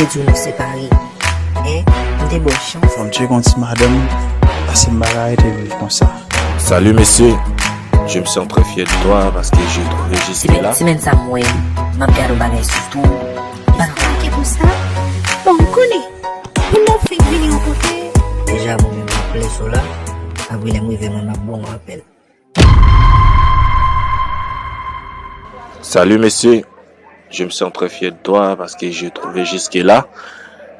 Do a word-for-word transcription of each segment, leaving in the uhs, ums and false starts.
Te di w nou separe. Hein? M te ba w chans. Fò m tcheke yon ti madanm, paske m pa ka rete viv konsa. Salut monsieur, je me sens très fier de toi parce que j'ai trouvé juste là. Ti menn sa m wè, m ap gade yon bagay sou tou. M pa ka. Pake pou sa? Bon, m konnen. Pou nou fenk vini yon kote. Deja, mwen menm, m ap lese w la. Apre, lè m rive, mwen, m ap ba w yon apèl. Salut monsieur, je me sens très fier de toi parce que j'ai trouvé jusque-là.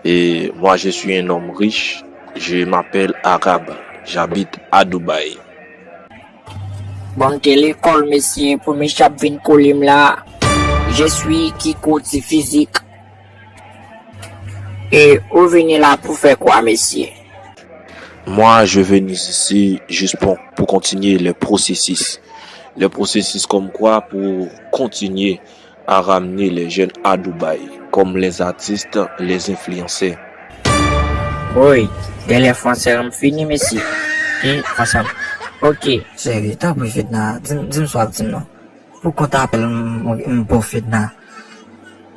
Et moi, je suis un homme riche. Je m'appelle Arabe. J'habite à Dubaï. Bon, m te lekòl, mesye, pou mesye ap vin kole m la. Je suis Kiko ti fizik. E ou vini la pou fè kwa, mesye? Moi, je venus ici juste pour, pour continuer les processus. Les processus comme quoi pour continuer à ramener les jeunes à Dubaï, comme les artistes, les influenceurs. Woy, dèlè fransè m fini, mesye. Hmm, fransè m. Ok. Cheri, tanpri, Fedna, di m, di m sa w ap di m non. Pou kont apèl m, m, m ba w, Fedna.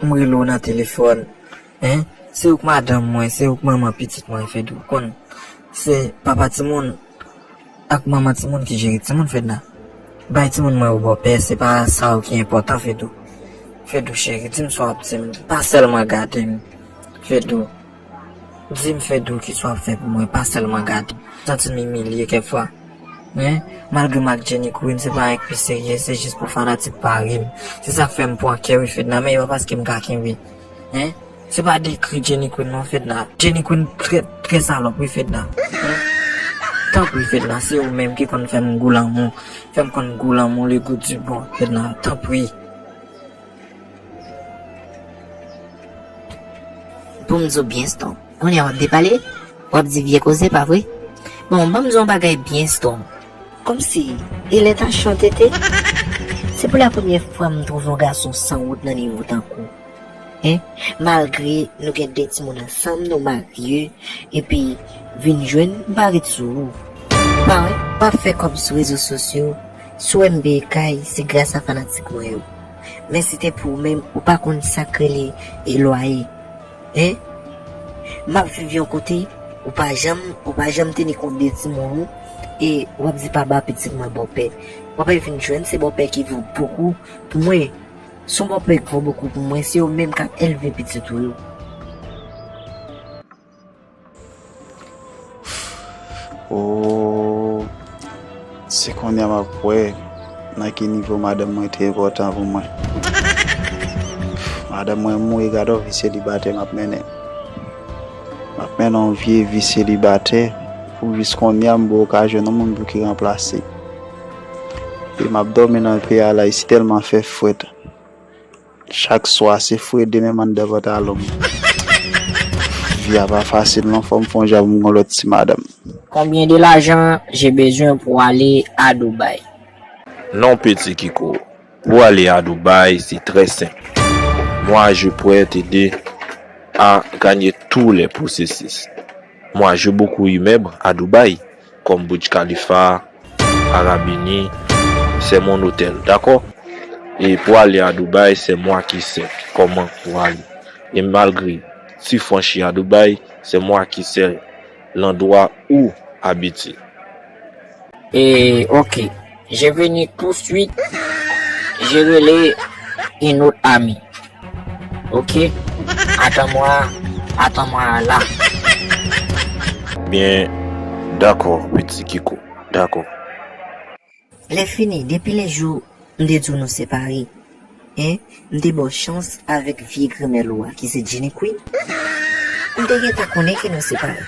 M rele w nan telefòn. Hein? Se ou k madanm mwen, se ou k manman pitit mwen, Fedou. Konn, se papa timoun ak manman timoun ki jere timoun, Fedna. Bay timoun mwen yon bòpè, se pa sa yo ki enpòtan, Fedou. Fedou cheri, di m sa w ap di m. Pa sèlman gade m, Fedou. Di m, Fedou, kisa w ap fè pou mwen, pa sèlman gade. M santi m imilye kèk fwa. Hein? Malgre m ak Jenny Queen, se pa anyen ki pi serye, se jis pou fanatik pa ri m. Se sa k fè m pran kè wi, Fedna, men e pa paske m ka kenbe. Hein? Se pa dekri Jenny Queen non, Fedna. Jenny Queen trè, trè salòp wi, Fedna. Hein? Tanpri, Fedna, se ou menm ki konn fè m gou lanmou. Fè m konn gou lanmou, le goût du bon, Fedna, tanpri. Pou m di w byen strong. Kounye a w ap depale, w ap di vye koze, pa vre? Bon, ban m di w yon bagay byen strong. Kòmsi, e lè ta chante te? Se pou la premyè fwa m twouve yon gason san wont nan nivo tankou w. Hein? Malgre nou gen de timoun ansanm, nou marye, epi vin jwenn m pa ret sou ou. Ou pa wè, w ap fè kòb sou rezo sosyo, si w wè m peye kay, se gras a fanatik mwen yo. Men si te pou ou menm, ou pa konn sa k rele e lwaye. Hein? M ap viv yon kote, ou pa janm, ou pa janm te ni kont de timoun ou, e w ap di pa ba pitit mwen bòpè. W ap al vin jwenn se bòpè ki vo bokou pou mwen. Se yon bòpè ki vo bokou pou mwen, se yo menm k ap elve pitit ou yo. Oh, se kounye a m ap wè nan ki nivo madanm mwen te enpòtan pou mwen. Madanm mwen mouri, gade yon vi selibatè m ap mennen. M ap mennen yon vye vi selibatè pou jis kounye a m poko ka jwenn yon moun pou ki ranplase. E m ap dòmi nan peyi a la, isi tèlman fè frèt. Chak swa, se fre de menm anndan pantalon m. Vi a pa fasil non, fò m fè yon jan pou m gen yon lòt ti madanm. Combien de l'argent j'ai besoin pour aller à Dubaï? Non, petit Kiko, pour aller à Dubaï, c'est très simple. Moi, je pourrais t'aider à gagner tous les processus. Moi, j'ai beaucoup immeubles à Dubaï, comme Burj Khalifa, Arab Uni, c'est mon hôtel, d'accord? Et pour aller à Dubaï, c'est moi qui sais comment pour aller. Et malgré, si franchi à Dubaï, c'est moi qui sais l'endroit où habiter. Et ok, je venu tout de suite. Je relais un autre ami. Ok? Attends-moi, attends-moi là. Bien, d'accord, petit Kiko. D'accord. Lè fini, depi le jou m te di w nou separe, hein, m te ba w chans avèk vye granmèl ou a ki se Jenny Queen. M te gentan konnen ke nou separe.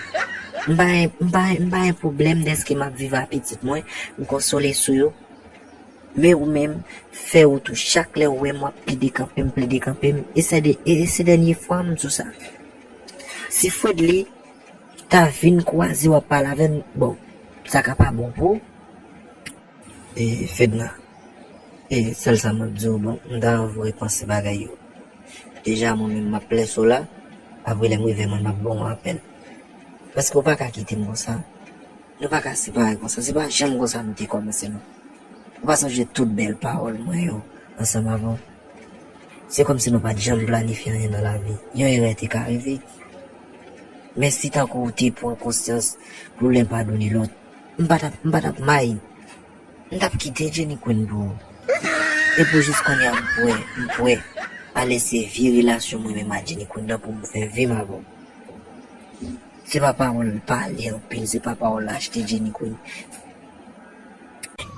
M pa, m pa, m pa gen pwoblèm dèske m ap viv a pitit mwen, m konsole sou yo. Men ou menm, fè ou tou. Chak lè ou wè m, w ap plede kanpe m, plede kanpe m. E se de, e se dènye fwa m di w sa. Si Fredly ta vin kwaze w ap pale avè m, bon, sa ka pa bon pou ou. E Fedna, e sèl sa m ap di w, bon, m ta anvi w repanse bagay yo. Deja mwen menm m ap lese w la, apre lè m rive mwen m ap ba w yon apèl. Paske w pa ka kite m konsa. Nou pa ka separe konsa. Se pa janm konsa nou te kòmanse non. Ou pa sonje tout bèl pawòl mwen yo ansanm avè w? Se kòmsi nou pa t janm planifye anyen nan lavi. Yon erè te ka rive. Men si tankou w te pran konsyans pou w len padone lòt, m pa t ap, m pa t ap may. M t ap kite Jenny Queen pou ou. E pou jis kounye a m prè, m prè a lese vye relasyon mwen menm ak Jenny Queen nan pou m fè vi m avè w. Se pa pawòl pale anpil, se pa pawòl achte Jenny Queen.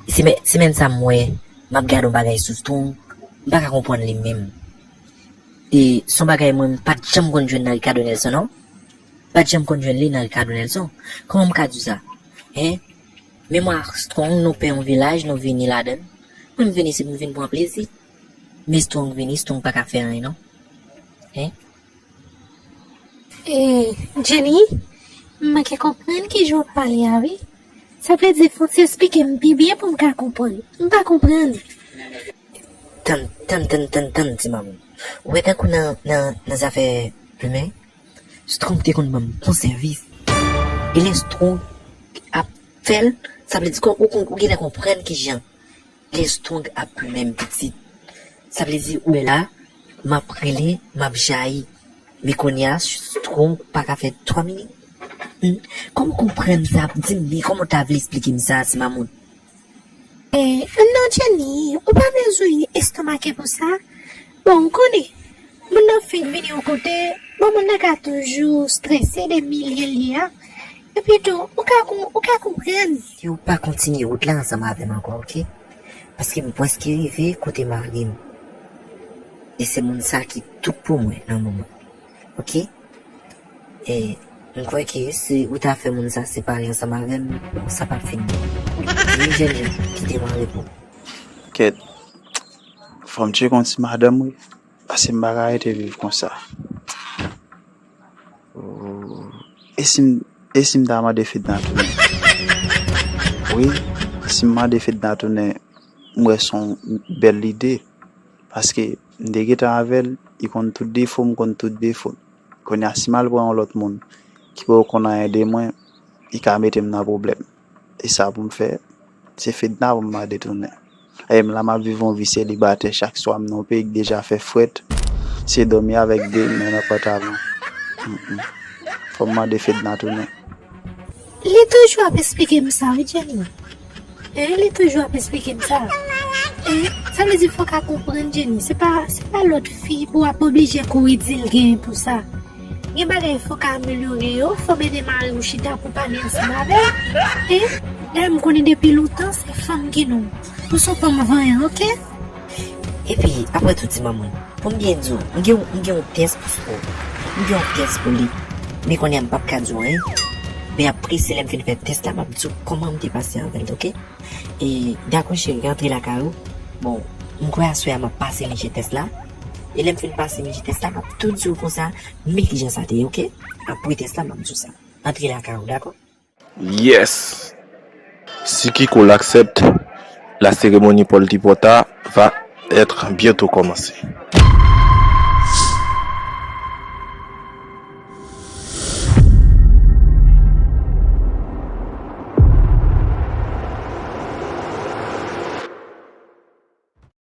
Semè-, semèn sa m wè, m ap gade yon bagay sou Strong, m pa ka konprann li menm. E se yon bagay mwen m pa t janm konn jwenn nan Ricardo Nelson non. M pa t janm konn jwenn li nan Ricardo Nelson. Kòman m ka di w sa? Hein? Menm mwen ak Strong, nou pè yon vilaj, nou vini ladan l. Mwen m vini se pou m vin pran plezi. Men Strong vini, Strong pa ka fè anyen non. Hein? E, Jenny, m manke konprann kijan w ap pale a wi. Sa vle di fò w ti esplike m pi byen pou m ka konprann. M pa konprann. Tann, tann, tann, tann, tann, ti mamoun. Ou wè tankou nan, nan, nan zafè plimen, Strong te konn ban m bon sèvis. E lè Strong ap fè l, sa vle di kò, ou, ou genlè konprann kijan. Lè Strong ap plimen m pitit. Sa vle di ou wè la, m ap rele, m ap jayi. Men kounye a, Strong pa ka fè twa minit. Hmm? Kòman w konprann sa? Di m, men kòman w ta vle esplike m sa, ti mamoun? Eh, non, Jenny, ou pa bezwen estomake pou sa. Bon, ou konnen, moun nan fenk vini yon kote, bon, moun nan ka toujou strese de milye l ye a. Epi tou, ou ka kon-, ou ka konprann. Si w pa kontinye wout la ansanm avè m ankò, oke? Paske m prèske rive kote mari m. E se moun sa ki tout pou mwen nan moman. Oke? E m kwè ke si ou ta fè moun sa separe ansanm avè m, bon, sa p ap fin byen. Di jèn jan kite m an repo. Kèt, fò m tcheke yon ti madanm, wi. Paske m pa ka rete viv konsa. E si m, e si m ta mande Fedna tounen? Wi, si m mande Fedna tounen, m wè se yon bèl lide. Paske m te gentan avè l, li konn tout defo m, m konn tout defo l. Kounye a, si m al pran yon lòt moun ki poko konn anyen de mwen, li ka mete m nan pwoblèm. E sa pou m fè, se Fedna pou m mande tounen. E m la m ap viv yon vi selibatè, chak swa m nan yon peyi k deja fè frèt, se dòmi avèk de men nan pantalon. Mm, mm. Fò m mande Fedna tounen. Li toujou ap esplike m sa, wi, Jenny. Eh, li toujou ap esplike m sa. Eh, sa vle di fò w ka konprann, Jenny. Se pa, se pa lòt fi pou w ap oblije kouri di l genyen pou sa. Gen bagay fò w ka amelyore yo, fò w mete mari w chita pou pale ansanm avè l. Eh, dayè m konnen depi lontan se fanm ki nou. Nou se yon fanm vanyan, oke? Epi, apre tou, ti mamoun, pou m byen di w, m gen, m gen yon tès pou Strong. M gen yon tès pou li. Men kounye a m p ap ka di w anyen. Men apre, se lè m fin fè tès la, m ap di w kòman m te pase avè l, oke? E, dakò, cheri, antre lakay ou. Bon, m kwè aswè a m ap pase M G tès la. E lè m fin pase M G tès la, m ap tou di w konsa, men kijan sa te ye, oke? Apre tès la, m ap di w sa. Antre lakay ou, dakò? Yes! Si Kiko l aksepte, la cérémonie pour le déport va être bientôt commencée.